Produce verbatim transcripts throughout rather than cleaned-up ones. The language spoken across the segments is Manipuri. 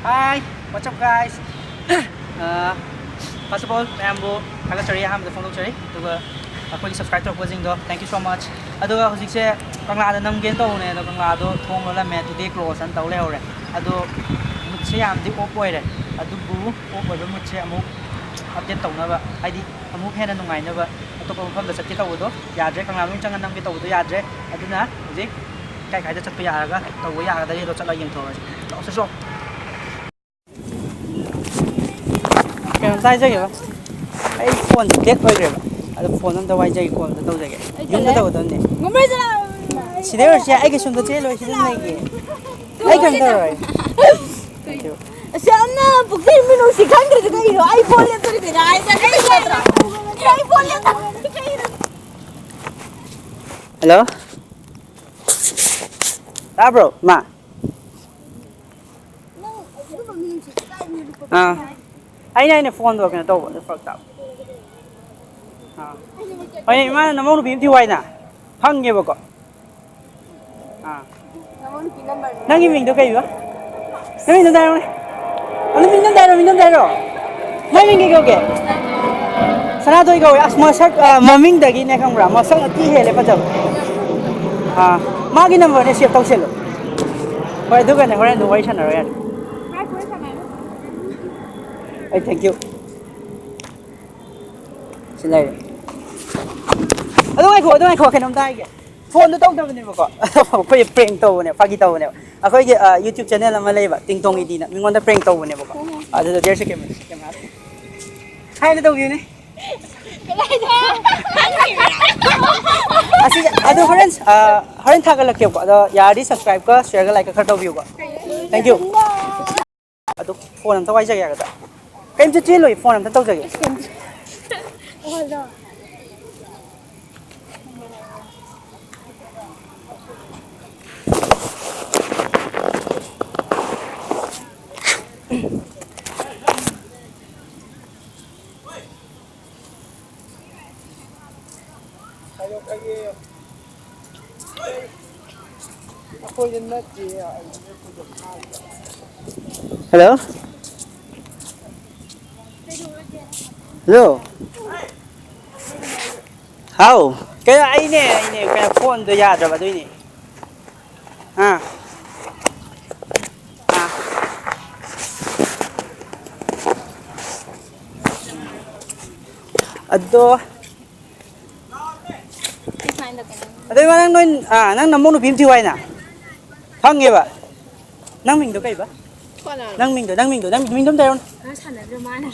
Hi, what's up, guys? Uh, first of all, ꯃꯌꯥꯝꯕꯨ ꯊꯥꯒꯠꯆꯔꯤ, ꯑꯍꯥꯟꯕꯗ ꯐꯣꯡꯗꯣꯛꯆꯔꯤ꯫ ꯑꯗꯨꯒ ꯑꯩꯈꯣꯏꯒꯤ subscribe ꯇꯧꯔꯛꯄꯁꯤꯡꯗꯣ, thank you so much. ꯑꯗꯨꯒ ꯍꯧꯖꯤꯛꯁꯦ ꯀꯪꯂꯥꯗ ꯅꯝꯒꯦꯅ ꯇꯧꯕꯅꯦ, ꯑꯗꯣ ꯀꯪꯂꯥꯗꯣ ꯊꯣꯡ ꯂꯣꯜꯂꯝꯃꯦ, today close ꯑꯅ ꯇꯧ ꯂꯩꯍꯧꯔꯦ꯫ ꯑꯗꯣ moodꯁꯦ ꯌꯥꯝꯗꯤ off ꯑꯣꯏꯔꯦ, ꯑꯗꯨꯕꯨ off ꯑꯣꯏꯕ moodꯁꯦ ꯑꯃꯨꯛ update ꯇꯧꯅꯕ, ꯍꯥꯏꯗꯤ ꯑꯃꯨꯛ ꯍꯦꯟꯅ ꯅꯨꯡꯉꯥꯏꯅꯕ ꯑꯇꯣꯞꯄ ꯃꯐꯝꯗ ꯆꯠꯀꯦ ꯇꯧꯕꯗꯣ ꯌꯥꯗ꯭ꯔꯦ, ꯀꯪꯂꯥ ꯃꯅꯨꯡ ꯆꯪꯉ ꯅꯝꯒꯦ ꯇꯧꯕꯗꯣ ꯌꯥꯗ꯭ꯔꯦ꯫ ꯑꯗꯨꯅ ꯍꯧꯖꯤꯛ ꯀꯥꯏ ꯀꯥꯏꯗ ꯆꯠꯄ ꯌꯥꯔꯒ ꯇꯧꯕ ꯌꯥꯒꯗꯒꯦꯗꯣ ꯆꯠꯂꯒ ꯌꯦꯡꯊꯣꯛꯑꯁꯤ꯫ ꯂꯥꯛꯑꯣ, ꯆꯠꯁꯣ꯫ ꯀꯩꯅꯣꯝꯇ ꯍꯥꯏꯖꯒꯦꯕ, ꯑꯩ ꯐꯣꯟꯁꯦ dead ꯑꯣꯏꯈ꯭ꯔꯦꯕ, ꯑꯗꯣ ꯐꯣꯟ ꯑꯝꯇ ꯋꯥꯏꯖꯒꯦ, call ꯑꯝꯇ ꯇꯧꯖꯒꯦ꯫ ꯑꯩ ꯌꯨꯝꯗ ꯆꯠꯂꯦ꯫ ꯇꯧꯒꯗꯕꯅꯦ꯫ ꯉꯝꯃꯔꯣꯏ, ꯆꯠꯂꯣ꯫ ꯁꯤꯗꯩ ꯑꯣꯏꯔꯁꯨ ꯌꯥꯏ, ꯑꯩ ꯀꯩꯁꯨꯝꯇ ꯆꯦꯜꯂꯣꯏ, ꯁꯤꯗ ꯑꯗꯨꯝ ꯂꯩꯒꯦ꯫ ꯑꯩ ꯀꯩꯝ ꯇꯧꯔꯣꯏ꯫ Thank you꯫ ꯑꯁ, ꯌꯥꯝꯅ ꯄꯨꯛꯆꯦꯜ ꯃꯤꯅꯨꯡꯁꯤ ꯈꯪꯗ꯭ꯔꯤꯁꯦ ꯀꯩꯒꯤꯅꯣ? ꯑꯩ ꯐꯣꯟ ꯂꯦꯞꯇꯣꯔꯤꯁꯦ ꯀꯥꯏ ꯆꯠꯀꯅꯤ ꯅꯠꯇ꯭ꯔꯣ? ꯑꯩ ꯐꯣꯟ ꯂꯦꯞꯇꯣꯔꯤꯁꯦ ꯀꯩꯒꯤꯅꯣ? Hello? ꯇꯥꯕ꯭ꯔꯣ, ꯃꯥ? ꯑꯥ꯫ ꯑꯩꯅ, ꯑꯩꯅ ꯐꯣꯟꯗꯣ ꯀꯩꯅꯣ ꯇꯧꯕ, ꯑꯗꯨ ꯐꯔꯛ ꯇꯥꯕ꯫ ꯑꯥ꯫ ꯍꯣꯏꯅꯦ, ꯏꯃꯥꯅ ꯅꯃꯧ ꯅꯨꯄꯤ ꯑꯃ ꯊꯤꯌꯨ ꯍꯥꯏꯅ ꯐꯪꯉꯦꯕꯀꯣ꯫ ꯑꯥ꯫ ꯅꯪꯒꯤ ꯃꯤꯡꯗꯣ ꯀꯩꯕ? ꯅꯪ ꯃꯤꯡꯗꯣ ꯑꯝꯇ ꯍꯥꯏꯔꯛꯎꯅꯦ꯫ ꯑꯗꯨ ꯃꯤꯡꯗꯣ ꯑꯝꯇ ꯍꯥꯏꯔꯣ, ꯃꯤꯡꯗꯣ ꯑꯝꯇ ꯍꯥꯏꯔꯣ꯫ ꯅꯪ ꯃꯤꯡ ꯀꯩ ꯀꯧꯒꯦ? ꯁꯅꯥꯊꯣꯏ ꯀꯧꯋꯦ꯫ ꯑꯁ, ꯃꯁꯛ, ꯑ, ꯃꯃꯤꯡꯗꯒꯤꯅꯦ ꯈꯪꯕ꯭ꯔꯥ? ꯃꯁꯛꯅ ꯊꯤ ꯍꯦꯜꯂꯦ ꯐꯖꯕ꯫ ꯑꯥ, ꯃꯥꯒꯤ numberꯅꯦ, save ꯇꯧꯁꯜꯂꯨ꯫ ꯍꯣꯏ, ꯑꯗꯨꯒꯅꯦ ꯍꯣꯔꯦꯟ ꯑꯗꯨꯝ ꯋꯥꯔꯤ ꯁꯥꯟꯅꯔꯣ ꯌꯥꯔꯦ꯫ ꯑꯩ thank you꯫ ꯁꯤ ꯂꯩꯔꯦ꯫ ꯑꯗꯨ ꯉꯥꯏꯈꯣ, ꯑꯗꯨ ꯉꯥꯏꯈꯣ, ꯀꯩꯅꯣꯝꯇ ꯍꯥꯏꯒꯦ꯫ ꯐꯣꯟꯗꯣ ꯇꯧꯗꯕꯅꯦꯕꯀꯣ꯫ ꯑꯩꯈꯣꯏ prank ꯇꯧꯕꯅꯦ, ꯐꯥꯒꯤ ꯇꯧꯕꯅꯦꯕ꯫ ꯑꯩꯈꯣꯏꯒꯤ, ꯑ, YouTube channel ꯑꯃ ꯂꯩꯕ, ꯇꯤꯡꯇꯣꯡ ꯏꯗꯤꯅ, ꯃꯤꯉꯣꯟꯗ prank ꯇꯧꯕꯅꯦꯕꯀꯣ꯫ ꯑꯗꯨꯗ ꯗꯤꯌꯔꯁꯦ ꯀꯦꯃꯦꯔꯥ, ꯀꯦꯃꯦꯔꯥ꯫ ꯍꯥꯏꯅ ꯇꯧꯕꯤꯌꯨꯅꯦ꯫ ꯑꯁꯤ, ꯑꯗꯨ ꯍꯣꯔꯦꯟ, ꯑ, ꯍꯣꯔꯦꯟ ꯊꯥꯒꯠꯂꯛꯀꯦꯕꯀꯣ꯫ ꯑꯗꯣ ꯌꯥꯔꯗꯤ subscribeꯀ shareꯒ likeꯀ ꯈꯔ ꯇꯧꯕꯤꯌꯨꯀꯣ꯫ Thank you꯫ ꯑꯗꯨ ꯐꯣꯟ ꯑꯝꯇ ꯋꯥꯏꯖꯒꯦ ꯌꯥꯒꯗ꯭ꯔꯥ? ꯀꯩꯝꯇ ꯆꯦꯜꯂꯣꯏ, ꯐꯣꯟ ꯑꯝꯇ ꯇꯧꯖꯒꯦ꯫ ꯑꯩꯈꯣꯏꯗ ꯅꯠꯇꯦ, ꯑꯩꯈꯣꯏꯗ ꯍꯥꯏꯕ꯫ ꯍꯜꯂꯣ꯫ ꯍꯜꯂꯣ꯫ ꯍꯥꯎ꯫ ꯀꯩꯅꯣ, ꯑꯩꯅꯦ ꯑꯩꯅꯦ ꯀꯩꯅꯣ, ꯐꯣꯟꯗꯣ ꯌꯥꯗ꯭ꯔꯕ ꯑꯗꯨꯏꯅꯦ꯫ ꯑꯥ꯫ ꯑꯥ꯫ ꯑꯗꯣ꯫ ꯑꯗꯩ ꯃꯥ ꯅꯪ ꯅꯣꯏ, ꯑꯥ, ꯅꯪ ꯅꯃꯧ ꯅꯨꯄꯤ ꯑꯃ ꯊꯤꯌꯨ ꯍꯥꯏꯅ ꯐꯪꯉꯦꯕ꯫ ꯅꯪ ꯃꯤꯡꯗꯣ ꯀꯩꯕ? ꯀꯅꯥꯅꯣ? ꯅꯪ ꯃꯤꯡꯗꯣ, ꯅꯪ ꯃꯤꯡꯗꯣ, ꯅꯪ ꯃꯤꯡꯗꯣ ꯑꯝꯇ ꯍꯥꯏꯔꯛꯑꯣꯅꯦ꯫ ꯃꯥ ꯁꯥꯟꯅꯗ꯭ꯔꯣ ꯃꯥꯅ?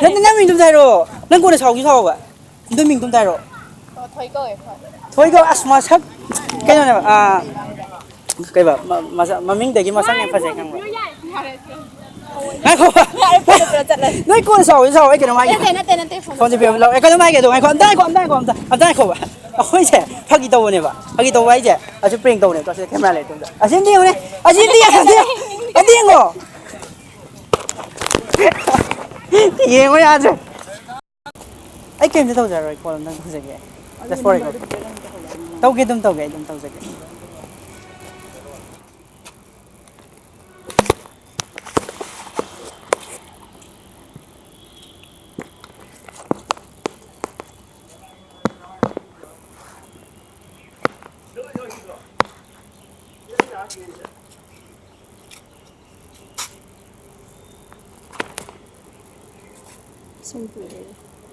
ꯅꯠꯇꯦ, ꯅꯪ ꯃꯤꯡꯗꯣ ꯑꯝꯇ ꯍꯥꯏꯔꯛꯑꯣ꯫ ꯅꯪ ꯀꯣꯟꯅ ꯁꯥꯎꯒꯦꯁꯨ ꯁꯥꯎꯑꯣꯕ꯫ ꯑꯗꯨ ꯃꯤꯡꯗꯣ ꯑꯝꯇ ꯍꯥꯏꯔꯛꯑꯣ꯫ ꯑꯣ, ꯊꯣꯏ ꯀꯧꯋꯦ, ꯊꯣꯏ꯫ ꯊꯣꯏ ꯀꯧ-, ꯑꯁ, ꯃꯁꯛ ꯀꯩꯅꯣꯅꯦꯕ, ꯑꯥ, ꯀꯩꯕ, ꯃ-, ꯃꯁꯛ, ꯃꯃꯤꯡꯗꯒꯤ ꯃꯁꯛꯅ ꯍꯦꯟꯅ ꯐꯖꯩ ꯈꯪꯕ꯭ꯔꯥ? ꯌꯥꯔꯦ, ꯌꯥꯔꯦ꯫ ꯉꯥꯏꯈꯣ꯫ ꯌꯥꯔꯦ, ꯐꯣꯟꯗꯣ ꯄꯨꯔꯥ ꯆꯠꯂꯁꯤ꯫ ꯅꯣꯏ ꯀꯣꯟꯅ ꯁꯥꯎꯒꯦꯁꯨ ꯁꯥꯎꯑꯣ, ꯑꯩ ꯀꯩꯅꯣꯝ ꯍꯥꯏꯒꯦ꯫ ꯅꯠꯇꯦ, ꯅꯠꯇꯦ, ꯅꯠꯇꯦ, ꯐꯣꯟ ꯐꯣꯟꯁꯦ ꯄꯤꯔꯝꯃꯨ ꯂꯥꯎ꯫ ꯑꯦ, ꯀꯩꯅꯣꯝ ꯍꯥꯏꯒꯦ, ꯑꯗꯣ ꯉꯥꯏꯈꯣ, ꯑꯝꯇ ꯉꯥꯏꯈꯣ, ꯑꯝꯇ ꯉꯥꯏꯈꯣ, ꯑꯝꯇ ꯉꯥꯏꯈꯣꯕ꯫ ꯑꯩꯈꯣꯏꯁꯦ ꯐꯥꯒꯤ ꯇꯧꯕꯅꯦꯕ꯫ ꯐꯥꯒꯤ ꯇꯧꯕ ꯍꯥꯏꯁꯦ, ꯑꯁꯤ prank ꯇꯧꯕꯅꯦꯕ꯫ ꯑꯁꯤꯗ camera ꯂꯩ, ꯑꯗꯨꯝ꯫ ꯑꯁꯤ ꯑꯝꯇ ꯌꯦꯡꯉꯨꯅꯦ꯫ ꯑꯁꯤ ꯑꯝꯇ ꯌꯦꯡꯉꯨ, ꯑꯁꯤ ꯑꯝꯇ ꯌꯦꯡꯉꯣ꯫ ꯌꯦꯡꯉꯣ ꯌꯥꯗ꯭ꯔꯦ꯫ ꯑꯩ ꯀꯩꯝꯇ ꯇꯧꯖꯔꯣꯏ, call ꯑꯝꯇꯪ ꯇꯧꯖꯒꯦ꯫ Just for record꯫ ꯇꯧꯒꯦ, ꯑꯗꯨꯝ ꯇꯧꯒꯦ, ꯑꯩ ꯑꯗꯨꯝ ꯇꯧꯖꯒꯦ꯫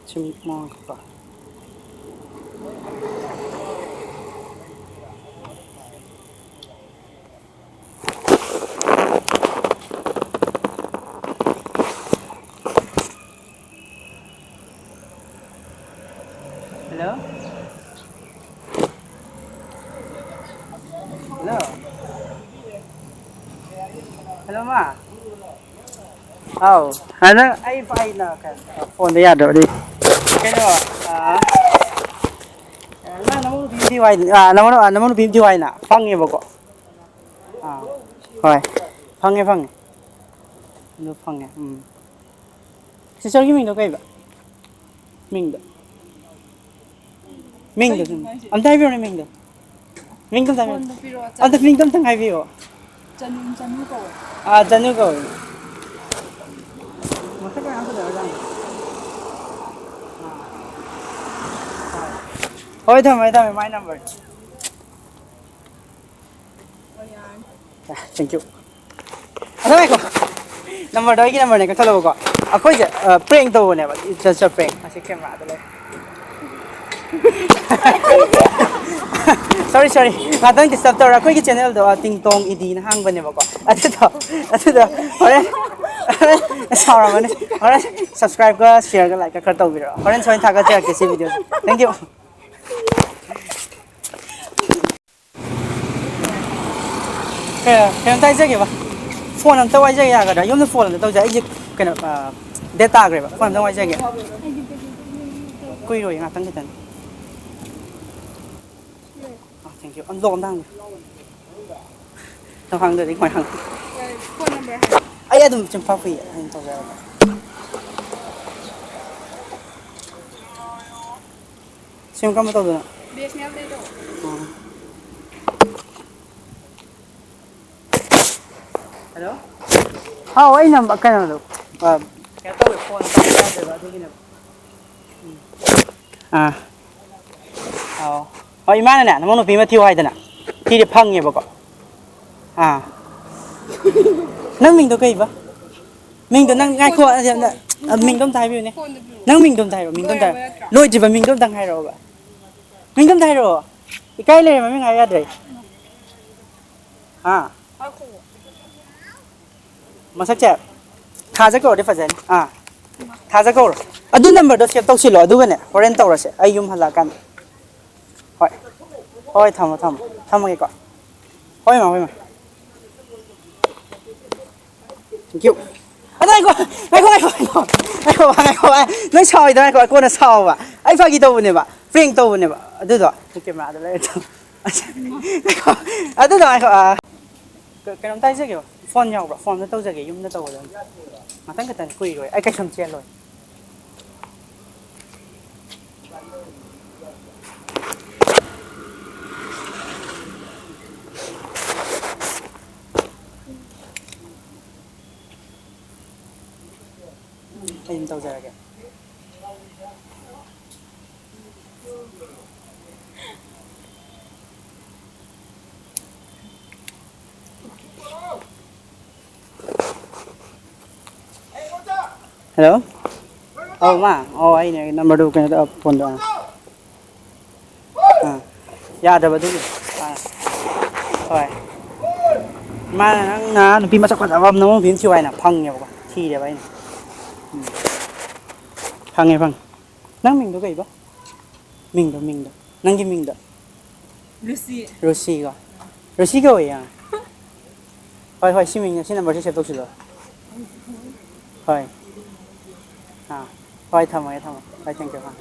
ꯁꯤꯝ ꯃꯉꯥ ꯈꯛꯇ꯫ Hello? Hello? Hello, ꯃꯥ? ꯑꯥꯎ꯫ ꯑꯗ ꯑꯩ, ꯑꯩꯅ ꯀꯩꯅꯣ, ꯐꯣꯟꯗ ꯌꯥꯗ꯭ꯔꯕ ꯑꯗꯨꯏ꯫ ꯀꯩꯅꯣ, ꯑꯥ, ꯅꯪ ꯅꯃꯧ ꯅꯨꯄꯤ ꯑꯃ ꯊꯤꯌꯨ ꯍꯥꯏ-, ꯑꯥ, ꯅꯃꯧ-, ꯑꯥ, ꯅꯃꯧ ꯅꯨꯄꯤ ꯑꯃ ꯊꯤꯌꯨ ꯍꯥꯏꯅ ꯐꯪꯉꯦꯕꯀꯣ꯫ ꯑꯥ, ꯍꯣꯏ꯫ ꯐꯪꯉꯦ, ꯐꯪꯉꯦ꯫ ꯑꯗꯨ ꯐꯪꯉꯦ꯫ ꯎꯝ꯫ Sisterꯒꯤ ꯃꯤꯡꯗꯣ ꯀꯩꯕ? ꯃꯤꯡꯗꯣ꯫ ꯃꯤꯡꯗꯣ ꯀꯩꯅꯣ ꯁꯨꯝ ꯍꯥꯏꯁꯦ? ꯑꯝꯇ ꯍꯥꯏꯕꯤꯔꯣꯅꯦ ꯃꯤꯡꯗꯣ꯫ ꯃꯤꯡꯗꯣ ꯑꯝꯇ ꯍꯥꯏꯕꯤꯔꯣ꯫ ꯐꯣꯟꯗꯣ ꯄꯤꯔꯛꯑꯣ, ꯑꯝꯇ ꯆꯠꯂꯒꯦ꯫ ꯃꯤꯡꯗꯣ ꯑꯝꯇꯪ ꯍꯥꯏꯕꯤꯌꯣ꯫ ꯆꯅꯨ, ꯆꯅꯨ ꯀꯧꯋꯦ꯫ ꯑꯥ, ꯆꯅꯨ ꯀꯧꯋꯦ꯫ ꯃꯁꯛ ꯀꯌꯥꯝ ꯐꯖꯔꯖꯥꯠꯅꯣ? ꯑꯥ꯫ ꯍꯣꯏ, ꯊꯝꯃꯦ, ꯊꯝꯃꯦ, my number꯫ ꯍꯣꯏ, ꯌꯥꯔꯅꯤ꯫ Thank you꯫ ꯑꯗꯣ ꯉꯥꯏꯈꯣ꯫ Numberꯗꯣ ꯑꯩꯒꯤ numberꯅꯦ, ꯀꯛꯊꯠꯂꯣꯕꯀꯣ꯫ ꯑꯩꯈꯣꯏꯁꯦ, ꯑ, prank ꯇꯧꯕꯅꯦꯕ꯫ It's just a prank꯫ ꯑꯁꯤ cameraꯗ ꯂꯩ꯫ Sorry, sorry꯫ ꯉꯥꯛꯇꯪ disturb ꯇꯧꯔꯦ꯫ ꯑꯩꯈꯣꯏꯒꯤ channelꯗꯣ, ꯑ, ꯇꯤꯡꯇꯣꯡ ꯏꯗꯤꯅ ꯍꯥꯡꯕꯅꯦꯕꯀꯣ꯫ ꯑꯗꯨꯗꯣ, ꯑꯗꯨꯗꯣ ꯍꯣꯔꯦꯟ, ꯍꯣꯔꯦꯟ ꯁꯥꯎꯔꯝꯃꯅꯤ꯫ ꯍꯣꯔꯦꯟ subscribeꯀ shareꯒ likeꯀ ꯈꯔ ꯇꯧꯕꯤꯔꯣ꯫ ꯍꯣꯔꯦꯟ ꯁꯣꯏꯅ ꯊꯥꯒꯠꯆꯔꯛꯀꯦ ꯁꯤ videoꯁꯦ꯫ Thank you꯫ ꯀꯩ-, ꯀꯩꯅꯣꯝꯇ ꯍꯥꯏꯖꯒꯦꯕ꯫ Phone ꯑꯝꯇ ꯋꯥꯏꯖꯒꯦ ꯌꯥꯒꯗ꯭ꯔꯥ? ꯌꯨꯝꯗ phone ꯑꯝꯇ ꯇꯧꯖꯩ꯫ ꯑꯩꯁꯦ ꯀꯩꯅꯣ, ꯑ, date ꯇꯥꯈ꯭ꯔꯦꯕ꯫ Phone ꯑꯝꯇ ꯋꯥꯏꯖꯒꯦ꯫ ꯀꯨꯏꯔꯣꯏ, ꯉꯥꯛꯇꯪ ꯈꯤꯇꯪ꯫ ꯑ, thank you꯫ ꯑꯝ, lock ꯑꯝꯇ ꯍꯥꯡꯉꯨ꯫ ꯂꯣꯛ ꯍꯥꯡꯗ꯭ꯔꯗꯤ ꯀꯃꯥꯏ ꯍꯥꯡ-, phone number ꯍꯥꯏꯔꯣ꯫ ꯑꯩ ꯑꯗꯨꯝ ꯆꯤꯟꯐꯥ ꯐꯨꯏꯌꯦ꯫ ꯑꯩꯅ ꯇꯧꯖꯔꯒꯦ꯫ ꯁꯤꯝ ꯀꯔꯝꯕ ꯇꯧꯗꯣꯏꯅꯣ? BSNLꯗꯩ ꯇꯧ꯫ ꯎꯝ꯫ Hello? ꯍꯥꯎ, ꯑꯩ number, ꯀꯩꯅꯣꯗꯣ, ꯑ, ꯀꯩꯅꯣ ꯇꯧꯋꯦ, phone ꯑꯝꯇ ꯄꯥꯏꯗ꯭ꯔꯦꯕ, ꯑꯗꯨꯒꯤꯅꯦꯕ꯫ ꯎꯝ꯫ ꯑꯥ꯫ ꯑꯥꯎ꯫ ꯍꯣꯏ, ꯏꯃꯥꯅꯅꯦ, ꯅꯃꯧ ꯅꯨꯄꯤ ꯑꯃ ꯊꯤꯌꯨ ꯍꯥꯏꯗꯅ ꯊꯤꯔꯦ, ꯐꯪꯉꯦꯕꯀꯣ꯫ ꯑꯥ꯫ ꯅꯪ ꯃꯤꯡꯗꯣ ꯀꯩꯕ? ꯃꯤꯡꯗꯣ ꯅꯪ ꯉꯥꯏꯈꯣ, phone, ꯑ, phone, ꯑ, ꯃꯤꯡꯗꯣ ꯑꯝꯇ ꯍꯥꯏꯕꯤꯌꯨꯅꯦ꯫ Phoneꯗ ꯄꯤꯔꯛꯑꯣ꯫ ꯅꯪ ꯃꯤꯡꯗꯣ ꯑꯝꯇ ꯍꯥꯏꯔꯣ, ꯃꯤꯡꯗꯣ ꯑꯝꯇ ꯍꯥꯏꯔꯣ꯫ ꯂꯣꯏꯔꯕ ꯅꯠꯇ꯭ꯔꯣ? ꯂꯣꯏꯗ꯭ꯔꯤꯕ ꯃꯤꯡꯗꯣ ꯑꯝꯇꯪ ꯍꯥꯏꯔꯛꯑꯣꯕ꯫ ꯃꯤꯡꯗꯣ ꯑꯝꯇ ꯍꯥꯏꯔꯛꯑꯣ꯫ ꯏꯀꯥꯏ ꯂꯩꯔꯦ, ꯃꯃꯤꯡ ꯍꯥꯏ ꯌꯥꯗ꯭ꯔꯦ꯫ ꯍꯥ? ꯃꯁꯛꯁꯦ ꯊꯥꯖ ꯀꯧꯔꯗꯤ ꯐꯖꯅꯤ꯫ ꯑꯥ, ꯊꯥꯖ ꯀꯧꯔꯣ꯫ ꯑꯗꯨ numberꯗꯣ save ꯇꯧꯁꯤꯜꯂꯣ, ꯑꯗꯨꯒꯅꯦ ꯍꯣꯔꯦꯟ ꯇꯧꯔꯁꯦ ꯑꯩ ꯌꯨꯝ ꯍꯜꯂꯛꯑꯀꯥꯟꯗ꯫ ꯍꯣꯏ, ꯍꯣꯏ, ꯊꯝꯃꯣ, ꯊꯝꯃꯣ, ꯊꯝꯃꯒꯦꯀꯣ꯫ ꯍꯣꯏ, ꯏꯃꯥ, ꯍꯣꯏ, ꯏꯃꯥ꯫ Thank you꯫ ꯑꯗꯣ ꯉꯥꯏꯈꯣ, ꯉꯥꯏꯈꯣ, ꯉꯥꯏꯈꯣ, ꯉꯥꯏꯈꯣ, ꯉꯥꯏꯈꯣ, ꯉꯥꯏꯈꯣ, ꯉꯥꯏꯈꯣ, ꯅꯣꯏ ꯁꯥꯎꯔꯤꯗꯣ ꯉꯥꯏꯈꯣ, ꯀꯣꯟꯅ ꯁꯥꯎꯕ꯫ ꯑꯩ ꯐꯥꯒꯤ ꯇꯧꯕꯅꯦꯕ, prank ꯇꯧꯕꯅꯦꯕ꯫ ꯑꯗꯨꯗꯣ cameraꯗ ꯂꯩꯔꯦ꯫ ꯉꯥꯏꯈꯣ, ꯑꯗꯨꯗꯣ ꯉꯥꯏꯈꯣ, ꯑꯥ, ꯀ-, ꯀꯩꯅꯣꯝꯇ ꯍꯥꯏꯖꯒꯦꯕ꯫ Phone ꯌꯥꯎꯕ꯭ꯔꯥ? Phoneꯗ ꯇꯧꯖꯒꯦ, ꯌꯨꯝꯗ ꯇꯧꯒꯗꯕꯅꯤ꯫ ꯉꯥꯛꯇꯪ ꯈꯛꯇꯅꯤ, ꯀꯨꯏꯔꯣꯏ꯫ ꯑꯩ ꯀꯩꯁꯨꯝ ꯆꯦꯜꯂꯣꯏ꯫ ꯑꯩ ꯑꯗꯨꯝ ꯇꯧꯖꯔꯒꯦ꯫ ꯍꯜꯂꯣ꯫ ꯑꯧ ꯃꯥ꯫ ꯑꯧ ꯑꯩꯅꯦ ꯅꯝꯕꯔꯗꯨ ꯀꯩꯅꯣꯗ ꯐꯣꯟꯗ꯫ ꯑꯥ꯫ ꯌꯥꯗꯕ ꯑꯗꯨꯒꯤ꯫ ꯑꯥ꯫ ꯍꯣꯏ꯫ ꯃꯥꯅ ꯅꯪꯅ ꯅꯨꯄꯤ ꯃꯁꯛ ꯐꯖꯕ ꯑꯃ ꯅꯉꯣꯟ ꯐꯤꯂꯝ ꯊꯤꯌꯨ ꯍꯥꯏꯅ ꯐꯪꯉꯦꯕꯀꯣ꯫ ꯊꯤꯔꯦꯕ ꯑꯩꯅ꯫ ꯎꯝ꯫ ꯐꯪꯉꯦ ꯐꯪꯉꯦ꯫ ꯅꯪ ꯃꯤꯡꯗꯣ ꯀꯩꯕ? ꯃꯤꯡꯗꯣ ꯃꯤꯡꯗꯣ꯫ ꯅꯪꯒꯤ ꯃꯤꯡꯗꯣ? ꯂꯨꯁꯤ꯫ ꯔꯣꯁꯤꯒ꯫ ꯔꯣꯁꯤ ꯀꯧꯋꯦ, ꯑꯥ꯫ ꯍꯣꯏ, ꯍꯣꯏ, ꯁꯤ ꯃꯤꯡ, ꯁꯤ ꯅꯝꯕꯔꯁꯤ ꯁꯦꯚ ꯇꯧꯁꯤꯜꯂꯣ꯫ ꯍꯣꯏ꯫ ꯑꯥ꯫ ꯍꯣꯏ, ꯊꯝꯃꯒꯦ, ꯊꯝꯃꯒꯦ꯫ ꯍꯣꯏ, thank you, ꯑꯥ꯫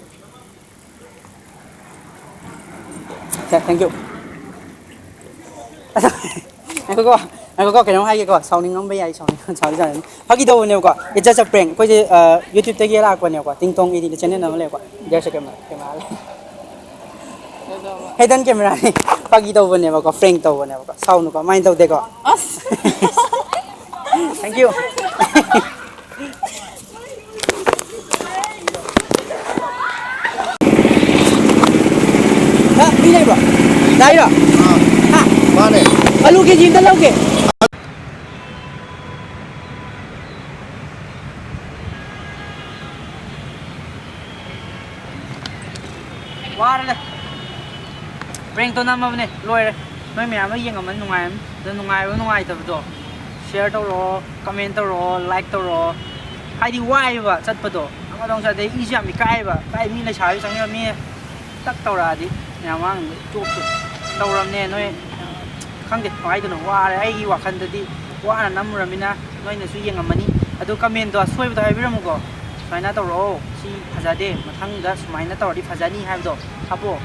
ꯊꯦ-, thank you꯫ ꯉꯥꯏꯈꯣꯀꯣ, ꯉꯥꯏꯈꯣꯀꯣ, ꯀꯩꯅꯣꯝ ꯍꯥꯏꯒꯦꯀꯣ꯫ ꯁꯥꯎꯅꯤꯡꯉꯝꯕ ꯌꯥꯏ, ꯁꯥꯎꯅꯤꯡ-, ꯁꯥꯎꯅꯤꯡ-, ꯁꯥꯎꯅꯤꯡ-, ꯐꯥꯒꯤ ꯇꯧꯕꯅꯦꯕꯀꯣ꯫ It's just a prank꯫ ꯑꯩꯈꯣꯏꯁꯦ, ꯑ, YouTube-ꯇꯒꯤ ꯂꯥꯛꯄꯅꯦꯕꯀꯣ꯫ ꯇꯤꯡꯇꯣꯡ ꯏꯗꯤꯒꯤ channel ꯑꯃ ꯂꯩꯀꯣ꯫ There's a camera, camera ꯂꯩ꯫ Hidden camera ꯅꯤ꯫ ꯐꯥꯒꯤ ꯇꯧꯕꯅꯦꯕꯀꯣ, prank ꯇꯧꯕꯅꯦꯕꯀꯣ꯫ ꯁꯥꯎꯅꯨꯀꯣ, ꯃꯥꯏꯅ ꯇꯧꯗꯦꯀꯣ꯫ ꯑꯁ! Thank you꯫ ꯍꯥ, ꯃꯤ ꯂꯩꯕ꯭ꯔꯣ? ꯂꯥꯛꯏꯔꯣ? ꯑꯥ꯫ ꯍꯥ? ꯃꯥꯅꯦ꯫ ꯑꯂꯨ ꯀꯦꯖꯤ ꯑꯝꯇ ꯂꯧꯒꯦ꯫ ꯋꯥꯔꯦꯗ꯫ Prank ꯇꯣ ꯅꯝꯃꯕꯅꯦ, ꯂꯣꯏꯔꯦ꯫ ꯅꯣꯏ ꯃꯌꯥꯝ ꯑꯃ ꯌꯦꯡꯉꯝꯃꯅꯤ, ꯅꯨꯡꯉꯥꯏꯔꯝꯅꯤ꯫ ꯑꯗꯣ ꯅꯨꯡꯉꯥꯏꯕ ꯅꯨꯡꯉꯥꯏꯇꯕꯗꯣ share ꯇꯧꯔꯛꯑꯣ, comment ꯇꯧꯔꯛꯑꯣ, like ꯇꯧꯔꯛꯑꯣ꯫ ꯍꯥꯏꯗꯤ ꯋꯥꯏꯌꯦꯕ ꯆꯠꯄꯗꯣ꯫ ꯑꯃꯗ ꯑꯃꯨꯛ ꯆꯠ-, ꯑꯗꯩ ꯏꯁꯨ ꯌꯥꯝ ꯏꯀꯥꯏꯌꯦꯕ꯫ ꯀꯥꯏ ꯃꯤ ꯂꯩꯁꯥꯕꯤ ꯆꯪꯉꯛꯑ ꯃꯤ ꯇꯛ ꯇꯧꯔꯛꯑꯗꯤ ꯃꯌꯥꯝ ꯃꯥꯡꯗ ꯆꯣꯞꯇꯣꯏ꯫ ꯇꯧꯔꯝꯅꯦ ꯅꯣꯏ꯫ ꯈꯪꯗꯦ ꯀꯃꯥꯏꯅ ꯇꯧꯅꯣ, ꯋꯥꯔꯦ꯫ ꯑꯩꯒꯤ ꯋꯥꯈꯜꯗꯗꯤ ꯋꯥꯅ ꯅꯝꯃꯨꯔꯃꯤꯅ ꯅꯣꯏꯅꯁꯨ ꯌꯦꯡꯉꯝꯃꯅꯤ꯫ ꯑꯗꯣ comment ꯇꯣ ꯑꯁꯣꯏꯕꯗꯣ ꯍꯥꯏꯕꯤꯔꯝꯃꯨꯀꯣ꯫ ꯁꯨꯃꯥꯏꯅ ꯇꯧꯔꯛꯑꯣ, ꯁꯤ ꯐꯖꯗꯦ, ꯃꯊꯪꯗ ꯁꯨꯃꯥꯏꯅ ꯇꯧꯔꯗꯤ ꯐꯖꯅꯤ ꯍꯥꯏꯕꯗꯣ ꯍꯥꯞꯄꯛꯑꯣ꯫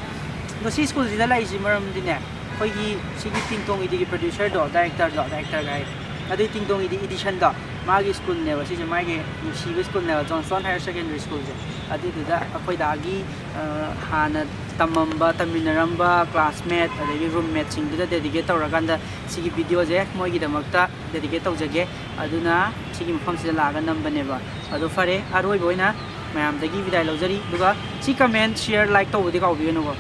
ꯑꯗꯣ ꯁꯤ school ꯁꯤꯗ ꯂꯥꯛꯏꯁꯤ ꯃꯔꯝꯗꯤꯅꯦ, ꯑꯩꯈꯣꯏꯒꯤ ꯁꯤꯒꯤ ꯇꯤꯡꯇꯣꯡ ꯏꯗꯤꯒꯤ producer ꯗꯣ, director ꯗꯣ, director ꯒꯥꯏ, ꯑꯗꯨꯏ ꯇꯤꯡꯇꯣꯡ ꯏꯗꯤ edition ꯗꯣ, ꯃꯥꯒꯤ school ꯅꯦꯕ ꯁꯤꯁꯦ, ꯃꯥꯒꯤ ꯅꯨꯡꯁꯤꯕ school ꯅꯦꯕ, Johnstone Higher Secondary School ꯁꯦ꯫ ꯑꯗꯨꯗꯨꯗ ꯑꯩꯈꯣꯏ ꯗꯥꯒꯤ, ꯑ, ꯍꯥꯟꯅ ꯇꯝꯃꯝꯕ, ꯇꯝꯃꯤꯟꯅꯔꯝꯕ classmate ꯑꯗꯒꯤ roommateꯁꯤꯡꯗꯨꯗ dedicate ꯇꯧꯔꯀꯥꯟꯗ ꯁꯤꯒꯤ videoꯁꯦ ꯃꯣꯏꯒꯤꯗꯃꯛꯇ dedicate ꯇꯧꯖꯒꯦ꯫ ꯑꯗꯨꯅ ꯁꯤꯒꯤ ꯃꯐꯝꯁꯤꯗ ꯂꯥꯛꯑꯒ ꯅꯝꯕꯅꯦꯕ꯫ ꯑꯗꯣ ꯐꯔꯦ, ꯑꯔꯣꯏꯕ ꯑꯣꯏꯅ ꯃꯌꯥꯝꯗꯒꯤ ꯕꯤꯗꯥꯏ ꯂꯧꯖꯔꯤ꯫ ꯑꯗꯨꯒ ꯁꯤ comment, share, like ꯇꯧꯕꯗꯤ ꯀꯥꯎꯕꯤꯒꯅꯨꯀꯣ꯫